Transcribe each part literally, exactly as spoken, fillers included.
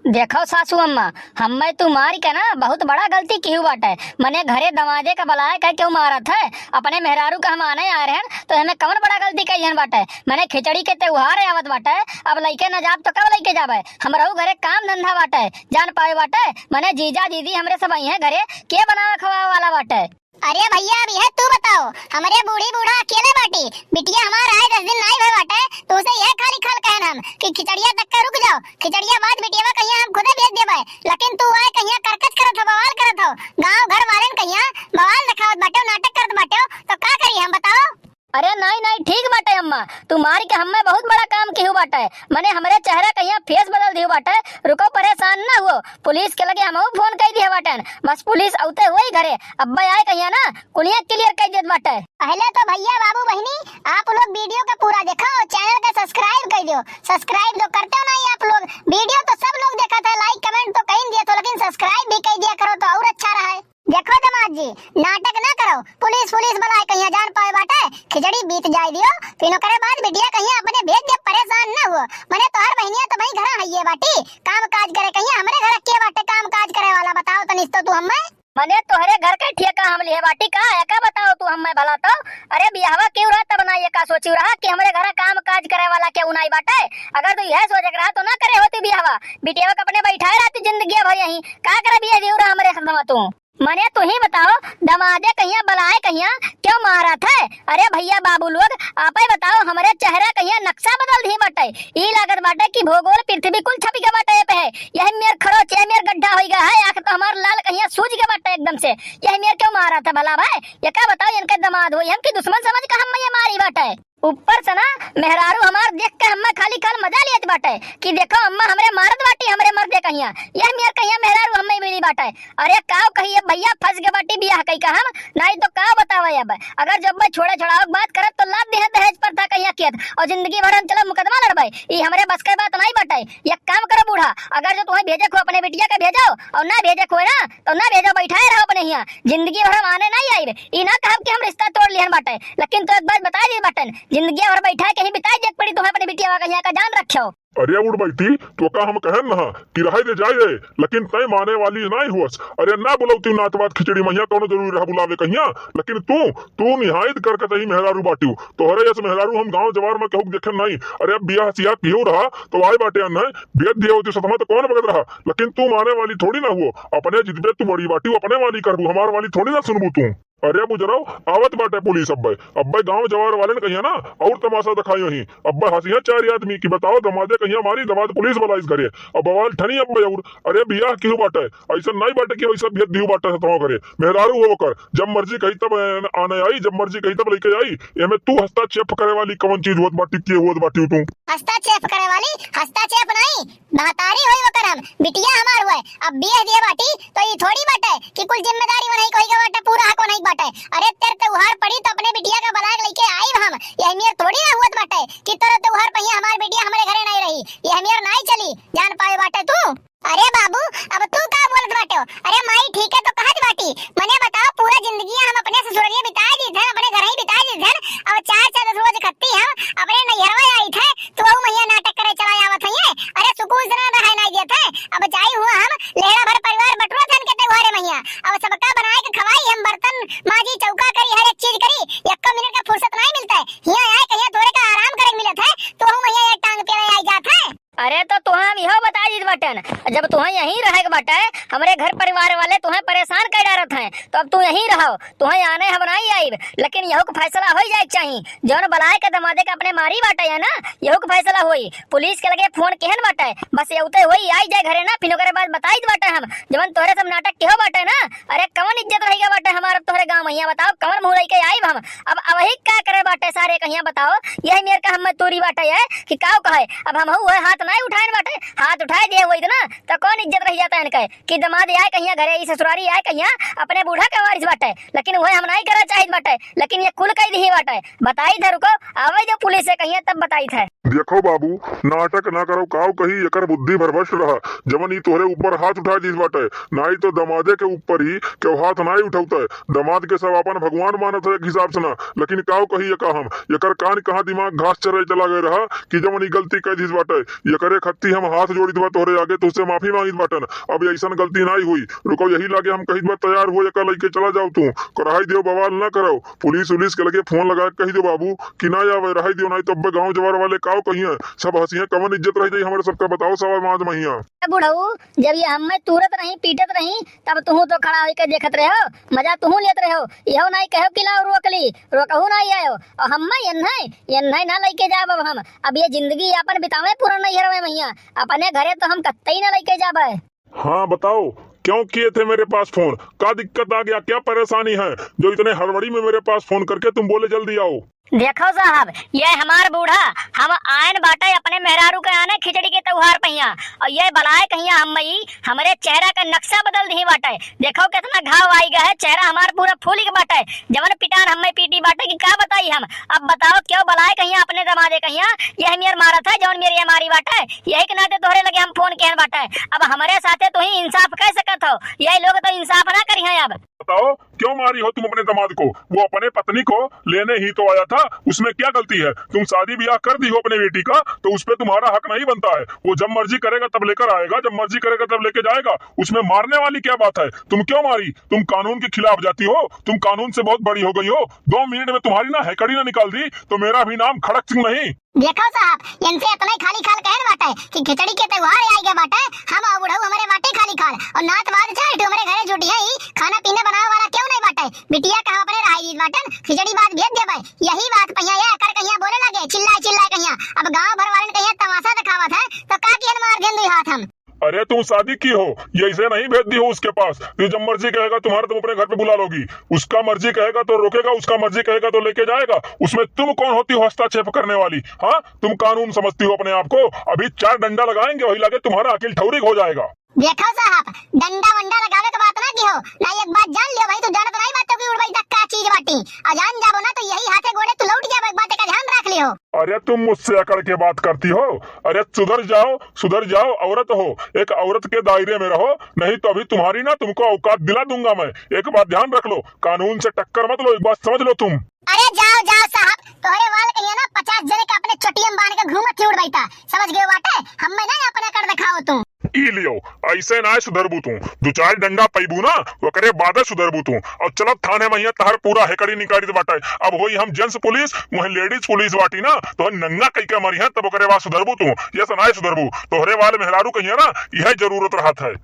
देखो सासू अम्मा, हम्मे तू मारि के ना बहुत बड़ा गलती किहू बाटे। मने घरे दमादे का बलाए के केहू मारत है? अपने मेहरारू का हम आने आए रहन, तो एमे कवन बड़ा गलती कइहन बाटे? मने खिचड़ी के त्योहार आवत बाटे, अब लइके न जाब तो कब लइके जाबे? हमरहू घरे काम धंधा बाटे, जान पावे बाटे, मने जीजा दीदी हमरे सब अइहें घरे, के बनावे खवावे वाला बाटे? अरे भइया, अब यह तू बताओ, हमरे बूढ़ी बूढ़ा अकेले बाटी, बिटिया हमार आए दस दिन नाई भए बाटे, तोसे यह खाली खाल कहन हम कि खिचड़िया तक के रुक जाओ, खिचड़िया बाद बिटिया कहिया हम खुदे भेज देबे, लेकिन तू आए कहिया करकच करत हो, बवाल करत हो, गाँव घर वालेन कहिया बवाल देखावत बाटे, नाटक करत बाटे, तो का करी हम बताओ? अरे नाई नाई, ठीक बाटे अम्मा, तू मारि के हम्मे बहुत बड़ा काम किहू बाटे, मने हमरे चेहरा कहिया फेस बदल दिहू बाटे। रुको, परेशान ना हुओ, पुलिस के लगे हमहू फोन कइ दिहे बाटेन। बस पुलिस अउते हुए ही घरे, अब्बे आए कहिया ना, कुलिया क्लियर कइ देत बाटे। पहले तो भइया, बाबू, बहिनी, आप लोग वीडियो के पूरा देखो, चैनल के सब्सक्राइब कइ दियो। सब्सक्राइब तो करते हो नहीं आप लोग, वीडियो तो सब लोग देखत है, लाइक कमेंट तो कहीं दिए तो, लेकिन सब्सक्राइब भी कइ दिया करो तो और अच्छा रहे। देखो दमाद जी, नाटक ना करो, पुलिस पुलिस बलाए कहिया जान पावे बाटे, खिचड़ी बीत जाए दियो, फिर ओकरे बाद बिटिया कहिया अपने भेज दे, परेशान ना हुओ। मने तोहर बहिनिया तो भाई घरा हइये बाटी, काम काज करे कहिया, हमरे घर के बाटे काम काज करे वाला, बताओ तनिस तो तू हम्मे। मने तोहरे घर के ठेका हम लिहे बाटी का? एका बताओ तू हम्मे भला तो। अरे बियाहवा केहू रहा तब ना ये का सोची रहा कि हमरे घरा काम काज करे वाला केहू नाई बाटे। अगर तू यह सोचे के रहा तो ना करे होती बियाहवा, बिटियावा के अपने बैठाए रहती जिंदगी भर यहीं। का करे बियाह दियो रहा हमरे हथवा तू? मने तू ही बताओ, दमादे कहिया बलाए कहिया क्यों मारत है? अरे भइया बाबू लोग, आपे बताओ, हमरे चेहरा कहिया नक्शा बदल दिही बाटे। ई लागत बाटे कि भूगोल पृथ्वी कुल छपि के बाटे ए पे है। यह मेर खरोच, यह मेर गड्ढा होई गया है, आँख तो हमार लाल कहिया सूज के बाटे एकदम से। यह मेर क्यों मारत है भला भाई? ये का बताओ, इनके दमाद होई हम कि दुश्मन समझ के हम ये मारी बाटे? ऊपर से ना मेहरारू हमार देख के हम्मा खाली खाल मजा लेत बाटे कि देखो अम्मा हमरे मारत बाटी हमरे मर्दे कहिया, यह मेर कहिया मेहरारू हम्मे मिली बाटे। अरे काव कहिए भइया, फंस गए बाटी बियाह कई का हम, नाई तो काव बतावे अब। अगर जब मैं छोड़े छोड़ावे के बात करत तो लाद दिहे दहेज पर था कहिया खेत और जिंदगी भर हम चलो मुकदमा लड़बे। ई हमरे बस के बात नाई बाटे। एक काम करो बूढ़ा, अगर जो तुम्हें भेजे को अपने बिटिया के भेजो और ना भेजे को ना तो ना भेजो, बैठाए रहो अपने हियाँ। जिंदगी भर हम आने नाई आइब। ई ना कहब कि हम रिश्ता तोड़ लिहन बाटे, लेकिन तो एक बात बताई दी बाटन, जिंदगी भर बैठाए कहीं बिताए जे पड़ी तुम्हें अपने बिटिया के हियाँ का जान रखो। अरे बूढ़ बैठी, तो का हम कहन ना कि रहे दे जाए दे, लेकिन तय माने वाली नाई हुअस। अरे ना बुलौती नात बात खिचड़ी महिया, कौनो जरूरी रहा बुलावे कहिया, लेकिन तू, तू निहायत करके तही मेहरारू बाटियो। तोहरे यस मेहरारू हम गाँव जवार में कहूक देखे नाई। अरे अब बियाह सियाह किहो रहा तो आए बाटे अन्न है, बेद दिया होती सतमा तो कौन बगत रहा, लेकिन तू माने वाली थोड़ी ना हुओ। अपने जिद पे तू बड़ी बाटियो, अपने वाली करबू, हमार वाली थोड़ी ना सुनबू तू। अरे बुजराव, आवत बाटे पुलिस अब्बे। अब्बे गांव जवार वाले ने कहिया ना, और तमाशा दिखाई वहीं। अब्बे हंसिया चार आदमी कि बताओ दमादे कहिया मारी, दमाद पुलिस वाला इस घरे। अब बवाल ठनी अब्बे और, अरे बियाह किहू बाटे, ऐसा नहीं बाटे कि वैसा बियत दिहू बाटे सतवा करे। मेहरारू हो ओकर, जब मर्जी कही तब आने आई, जब मर्जी कही तब लेके आई। एमे तू हस्तक्षेप करे वाली कौन चीज होत बाटी, के होत बाटी तू? हस्तक्षेप करे वाली? हस्तक्षेप नहीं, महतारी होई ओकर हम, बिटिया हमार हुए। अब बियाह दिए बाटी तो ई थोड़ी बाटे कि कुल जिम्मेदारी वनही कोई के बाटे, पूरा हक वनही के बाटे। अरे तेर त्योहार पड़ी तो अपने बिटिया के बलाए के लेके आइब हम। यह मेर थोड़ी ना हुअत बाटे कि तोर त्योहार पहिया हमार बिटिया हमरे घरे नहीं रही, यह मेर नहीं चली। जान पावे बाटे तू? अरे बाबू, अब तू का बोलत बाटे? अरे माई ठीक है तो कहत बाटी, मने बताओ पूरा जिंदगी हम अपने ससुररिये बिताए दी धन, अपने घर ही बिताए दी धन, अब चार चार रोज खत्ती हम अपने नैहरवा आई थे, तू अउ मैया नाटक करे चला आवत है। अरे सुकून से ना रहे नाई देत है। अब जाई हुआ हम लेहड़ा भर परिवार बटुरा थन के त्योहारे मैया। अब सबका बनाए के खवाई हम, बर्तन माजी, चौका करी, हर एक चीज करी। यक्का मिनट का फुर्सत नाई मिलता है। हिया आए कहिया थोड़े का आराम करे के मिलत है, तो हम हिया एक टांग पे आई जात है। अरे तो तुहा हम इहो बता दीत बाटन, जब तुहा यहीं रहे के बाटे, हमरे घर परिवार वाले तुहा परेशान कर डारत हैं, तो अब तू यहीं रहो। तुहे आने हम नाई आइब, लेकिन यहू के फैसला होई जाए के चाही। जौन बलाए के दमादे के अपने मारी बाटे है ना, यहू के फैसला होई। पुलिस के लगे फोन केहन बाटे, बस यहूते होई, आई जाए घरे ना, फिर ओकरे बाद बताइत बाटे हम। जवन तोहरे सब नाटक केहो बाटे ना, अरे कवन इज्जत रह गया बाटे हमार तोहरे गाँव में, हियाँ बताओ कवन मुँह लइके आइब हम। अब अबही का करे बाटे सारे कहिया बताओ, यही मेर का हम्मे तूरी बाटे है कि काव कहे। अब हमहू वह हाथ नाई उठाएन बाटे, हाथ उठाए दिए होइत ना, तो कौन इज्जत रह जाता इनके? कि दमाद आए कहिया घरे, ई ससुरारी आए कहिया, अपने बूढ़ा के वारिस बाटे, लेकिन उहे हम नाई करे चाहित बाटे, लेकिन ये कुल कई दिही बाटे। बताई धर को, आवे जो पुलिस से कहिया तब बताई थे। देखो बाबू, नाटक ना करो, काव कही एकर बुद्धि भरभ्रष्ट रहा, जवन ई तोहरे ऊपर हाथ उठा दीस बाटे, नाई तो दमादे के ऊपर ही केहू हाथ नाई उठौते। दमाद के सब आपन भगवान मानत है एक हिसाब से ना, लेकिन काव कही एका हम, एकर कान कहाँ दिमाग घास चरे चला गए रहा कि जवन ई गलती कह दीस बाटे। एकरे खत्ती हम हाथ जोड़ित बा तोहरे आगे, तुझसे माफी मांगित बाटन, अब ऐसन गलती नाई हुई। रुको, यही लागे हम कहित बा, तैयार हो, एका लइके चला जाओ तू, कराई दियो, बवाल ना करो। पुलिस उलिस के लगे फोन लगा के कहि दियो बाबू कि ना आवे, रहाई दियो, नाई तो अब्बे गाँव जवार वाले काव कहिए, सब हंसिए, कवन इज्जत रह जाई हमरे सबका, बताओ सवा माज महिया। ए बुढ़ऊ, जब ये हमें तूरत रही, पीटत रही, तब तुहू तो खड़ा होइके देखत रहे हो, मजा तुहू लेत रहे हो। इहो नाई कहो कि लाओ रोक ली, रोकहू नाई आयो। और हमें एन्हे, एन्हे ना लइके जाब अब हम। अब ये जिंदगी अपन बितावे पूरा नैहर में महिया, अपने घरे तो हम कत्तई ना लइके जाबे। हाँ, बताओ, क्यों किए थे मेरे पास फोन? क्या दिक्कत आ गया, क्या परेशानी है जो इतने हड़बड़ी में मेरे पास फोन करके तुम बोले जल्दी आओ? देखो साहब, ये हमार बूढ़ा, हम आयन बाटे अपने मेहरारू के आने खिचड़ी के त्योहार पहिया, और ये बलाय कहिया हम ई हमरे चेहरा का नक्शा बदल दिही बाटे। देखो कितना घाव आई गया है, चेहरा हमार पूरा फूल के बाटे। जवन पिटान हमें पीटी बाटे कि का बताई हम। अब बताओ क्यों बलाय कहिया अपने दमादे कहिया, यह मेर मारत है जवन मेरे ये मारी बाटे। यही के नाते तोहरे लगे हम फोन केहन बाटे। अब हमरे साथे तुही इंसाफ कह सकत हो, यही लोग तो इंसाफ ना करी हैं अब। बताओ, क्यों मारी हो तुम अपने दामाद को? वो अपने पत्नी को लेने ही तो आया था, उसमें क्या गलती है? तुम शादी ब्याह कर दी हो अपने बेटी का, तो उस पे तुम्हारा हक नहीं बनता है। वो जब मर्जी करेगा तब लेकर आएगा, जब मर्जी करेगा तब लेके जाएगा, उसमें मारने वाली क्या बात है? तुम क्यों मारी? तुम कानून के खिलाफ जाती हो, तुम कानून से बहुत बड़ी हो गई हो। दो मिनट में तुम्हारी ना हैकड़ी ना निकाल दी तो मेरा भी नाम खड़क सिंह नहीं। देखो साहब, इनसे इतना ही खाली खाल कहन बाटे कि खिचड़ी के त्योहार आइ गए बाटे, हम और बुढ़ऊ हमरे बाटे खाली खाल, और नात वाद चाहे तो हमरे घरे जुटी है, खाना पीना बनावे वाला क्यों नहीं बाटे? बिटिया कहाँ अपने रहाई बाटन, खिचड़ी भात भेज देबे। यही बात पहिया ये अकड़ कहिया बोले लगे, चिल्लाए चिल्लाए कहिया। अब गांव भर वालन कहिया तमाशा दिखावत है, तो का किहन मार देन दुई हाथ हम। अरे तुम शादी की हो, ये इसे नहीं भेज दी हो उसके पास। ये जब मर्जी कहेगा तुम्हारा, तुम अपने घर पे बुला लोगी। उसका मर्जी कहेगा तो रोकेगा, उसका मर्जी कहेगा तो लेके जाएगा। उसमें तुम कौन होती हो हस्तक्षेप करने वाली? हाँ, तुम कानून समझती हो अपने आप को? अभी चार डंडा लगाएंगे, वही लागे तुम्हारा अकिल ठौरी हो जाएगा। देखो साहब, डंडा वंडा लगावे के बात ना की हो ना, एक बात जान लियो भाई, तू जानत नहीं बात की उड़बई तक का चीज बाटी, और जान जाबो ना तो यही हाथे गोड़े तू लौट जाबो, एक बात का ध्यान रख लियो। अरे तुम मुझसे अकड़ के बात करती हो? अरे सुधर जाओ, सुधर जाओ, औरत हो, एक औरत के दायरे में रहो, नहीं तो अभी तुम्हारी ना तुमको औकात दिला दूंगा मैं। एक बात ध्यान रख लो, कानून से टक्कर मत लो, एक बात समझ लो तुम। अरे जाओ, जाओ साहब, तोहरे वाल कहिया ना पचास जने के अपने चोटिया में बांध के घूमत ही उड़बैता, समझ गए बाटे, हमें ना अपने कर दिखाओ तुम। ई लियो, ऐसे ना सुधरबू तू, दो चार डंडा पैबू ना, ओकरे बादे सुधरबू तू। और चलत थाने में यहाँ तहर पूरा हेकड़ी निकालित बाटे। अब होई हम जेंट्स पुलिस, वहीं लेडीज पुलिस बाटी ना, तो नंगा कई के मरी है, तब ओकरे बाद सुधरबू तू। ये से ना सुधरबू, तोहरे वाल मेहरारू कहिया ना, यह जरूरत रहत है।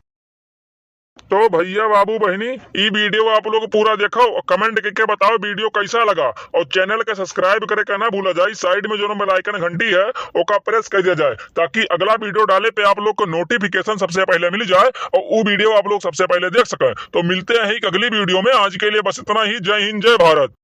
तो भैया, बाबू, बहिनी, ई वीडियो आप लोग पूरा देखो और कमेंट करके बताओ वीडियो कैसा लगा, और चैनल के सब्सक्राइब करे के ना भूला जाए। साइड में जो बेल आइकन घंटी है, ओका प्रेस कर दिया जाए, ताकि अगला वीडियो डाले पे आप लोग को नोटिफिकेशन सबसे पहले मिल जाए और वो वीडियो आप लोग सबसे पहले देख सकें। तो मिलते हैं एक अगली वीडियो में। आज के लिए बस इतना ही। जय हिंद, जय भारत।